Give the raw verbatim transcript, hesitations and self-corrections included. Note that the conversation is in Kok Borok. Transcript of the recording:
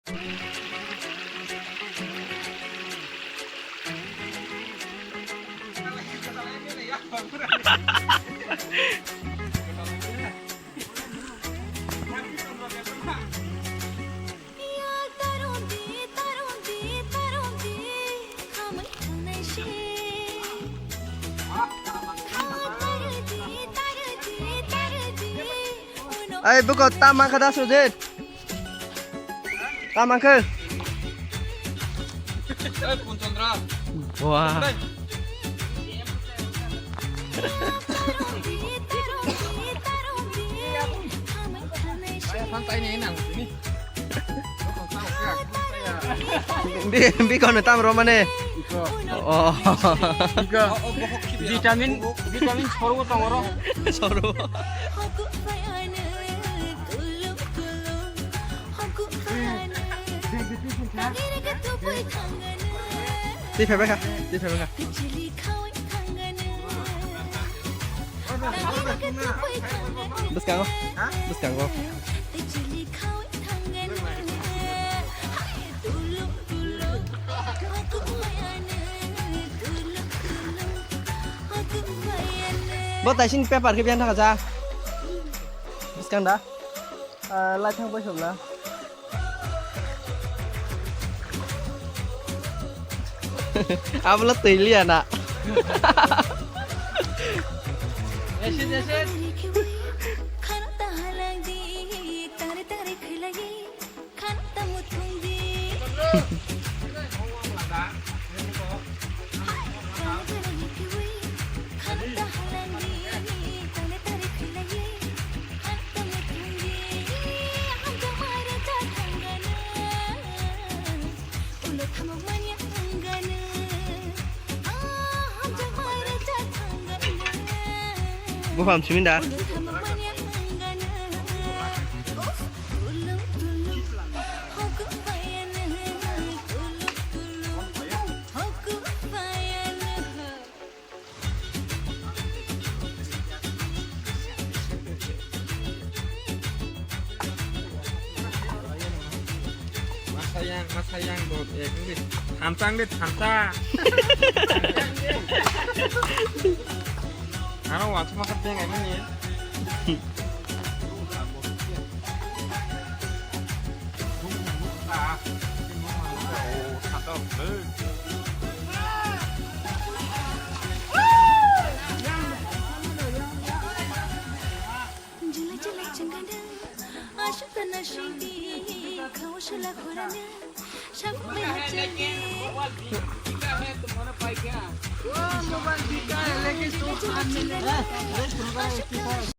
Ai, buko tam mankha da, Sujit? Tam mankha? Wah. Bi, bi kono tam romane. Oh. Vitamin, vitamin sorbo tongoro. Sorbo. Tei phaibai kha, tei phaibai kha. Bwskango, bwskango. Bo taisini paper khe biyan thaka ja. Bwskang da. Ah, lai thang bai somla. Abla twi liya na. Buphang simi da. Masayang, masayang, bot, eh, wngdi, thansa, wngdi, thansa. Ano, wansa masa beng, eh, ini.